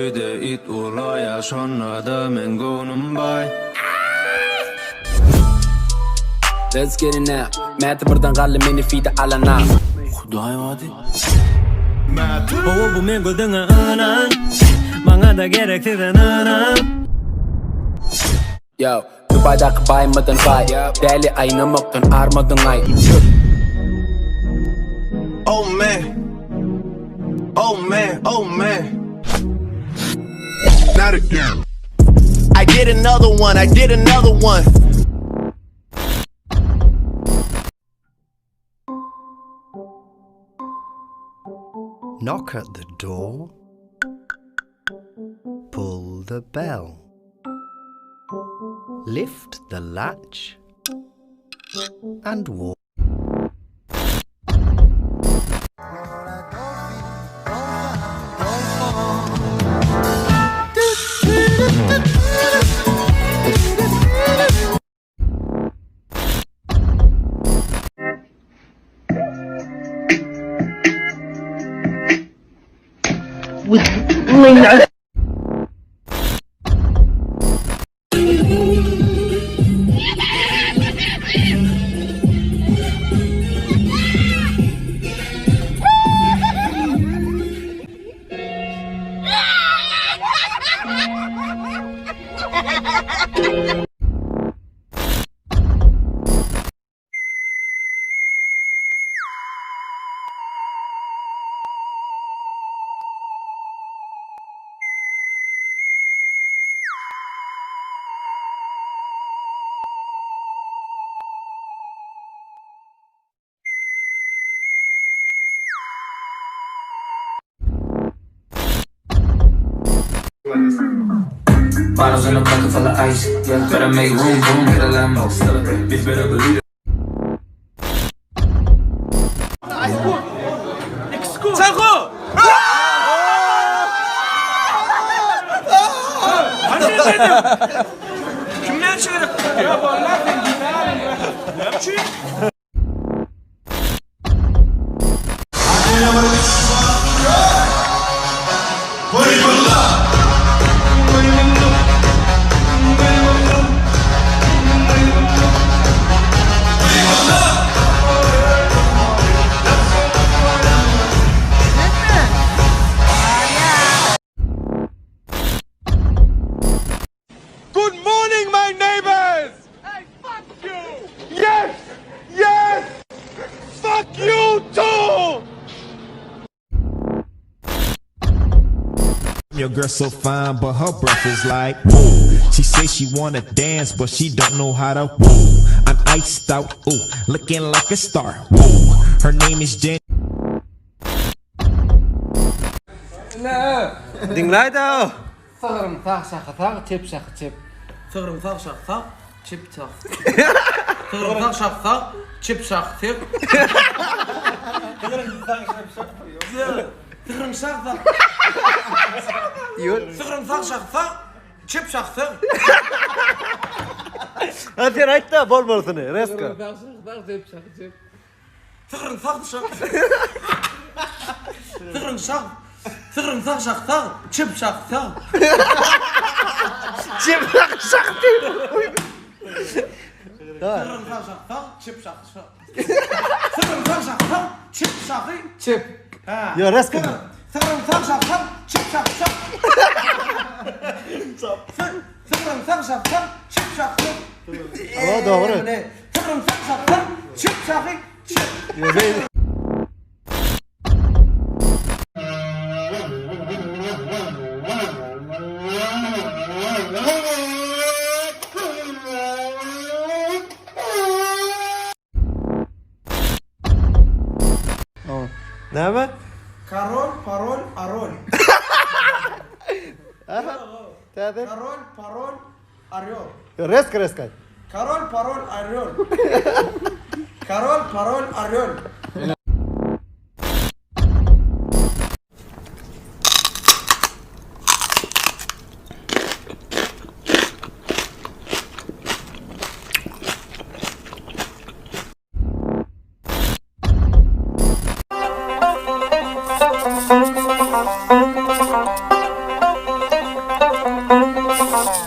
Öýde it ulaýa şonda-da meň göwnüm baý. Let's get it now. Mäti birden galdy meni feed'e alana. Hudaý bady. Hawa bu men gözüňe ynan Maňa-da gerek sizden ynam. Yo, Dubaýdaky baýmadan baý. Däli aýnamakdan armadyň aý. Oh man. Oh man. Oh man. Not again. I did another one, I did another one. Knock at the door. Pull the bell. Lift the latch and walk. Bottles in a bucket full of ice. Yeah, better make room, room, hit a Lambo. Bitch better believe it. Good morning, my neighbors! Hey, fuck you! Yes! Yes! Fuck you too! Your girl so fine, but her breath is like woo. She say she wanna dance, but she don't know how to woo. I'm iced out, ooh, looking like a star, woo. Her name is Jen. Diňläýdä. Sygryň sag şahy sag, çep şahy çep. Sygryň sag şahy sag, çep sag. Sygryň sag şahy sag, çep şahy seg. Sygryň sag Sygryň sag sag. Sygryň sag şahy sag, çep şahy seg. Ha sen aýtda bolmalysyny, reska. Sygryň sag şahy sag, çep şahy çep. Sygryň sag şahy. Sygryň sag. Sygryň sag şahy sag, çep şahy sag. Çep şahy sag diýip. Sygryň sag şahy sag, çep şahy sag. Sygryň sag şahy sag, çep şahy çep. Hä. Ýo reska. Sygryň sag şahy sag, çep şahy sag. Sygryň sag şahy sag, çep şahy sag. O dogry. Sygryň sag şahy sag, çep şahy çep. Näme? Karol, parol, arol. Täze. Karol, parol, arol. Reska reska. Karol, parol, arol. Karol, parol, arol.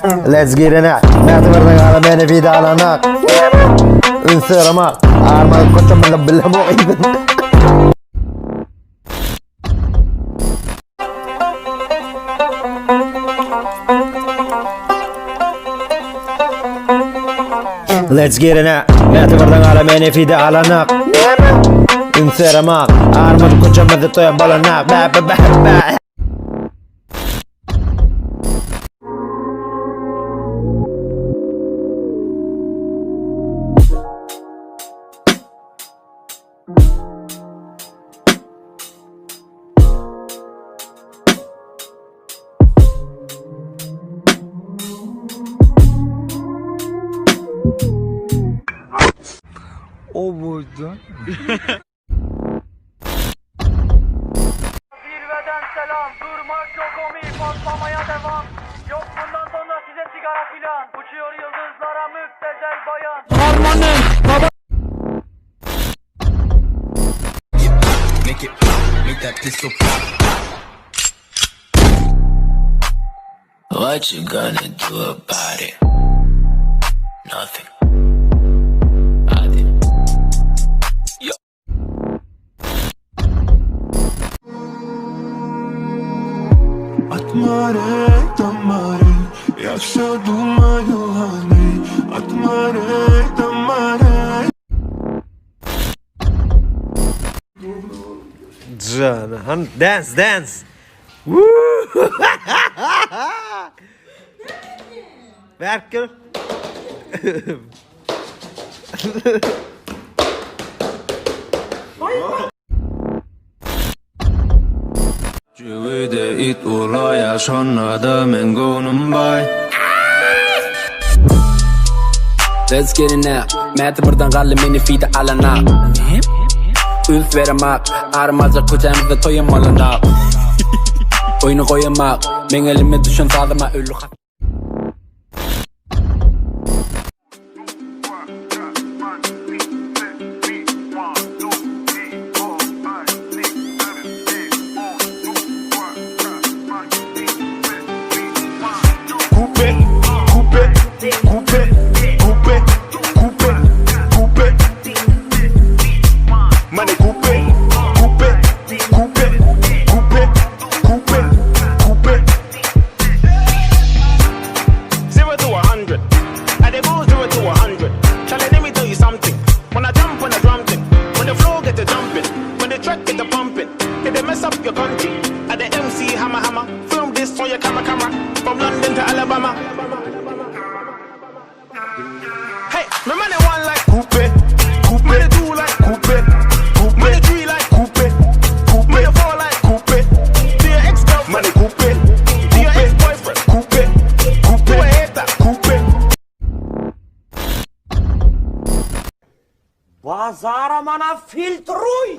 Let's get it out. Mäti birden gala meni fidalanak. Üns beremak. Armadyk köçeminde bilemok yzyny. Let's get it out. Mäti birden gala meni fidalanak. Üns beremak. Armadyk köçemizde toýa bolanak. Ba ba ba ba. Zirveden selam, durmak yok omi, patlamaya devam. Yok bundan sonra size sigara filan. Uçuyor yıldızlara müptezel bayan. Make it pop, make that pistol pop. What you gonna do about it? Nothing. Hadi. От морей до морей, я все думаю о ней. От морей до морей. Jana, han dance dance. Woo! Verkar. Jüwide it ulaýa şonda men göwnüm baý. Let's get it now. Mäti birden gally meni fide alana. Üns beremak, armajak köçämizde toýam bolana. Oýny goýamak, meň elime düşen sazyma ölü Coupe, coupe, coupe, coupe, coupe, coupe. Money coupe, coupe, coupe, coupe, coupe, coupe. 0 to 100. I dey go 0 to 100. Charlie, let me tell you something. When I jump on a drum thing, when the floor get to jumping, when the track get to pumping, if they mess up your country, at the MC hammer hammer, film this on your camera camera, from London to Alabama. Hey, my money one like coupe, coupe, money two like coupe, coupe, money three like coupe, coupe, money four like coupe. To your ex girlfriend, money coupe, to your ex boyfriend, coupe, coupe, to a hater, coupe. Bazara mana filtruj!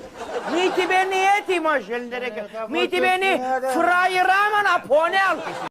Mi тебе не эти машины, ми тебе не фраера mana, понял?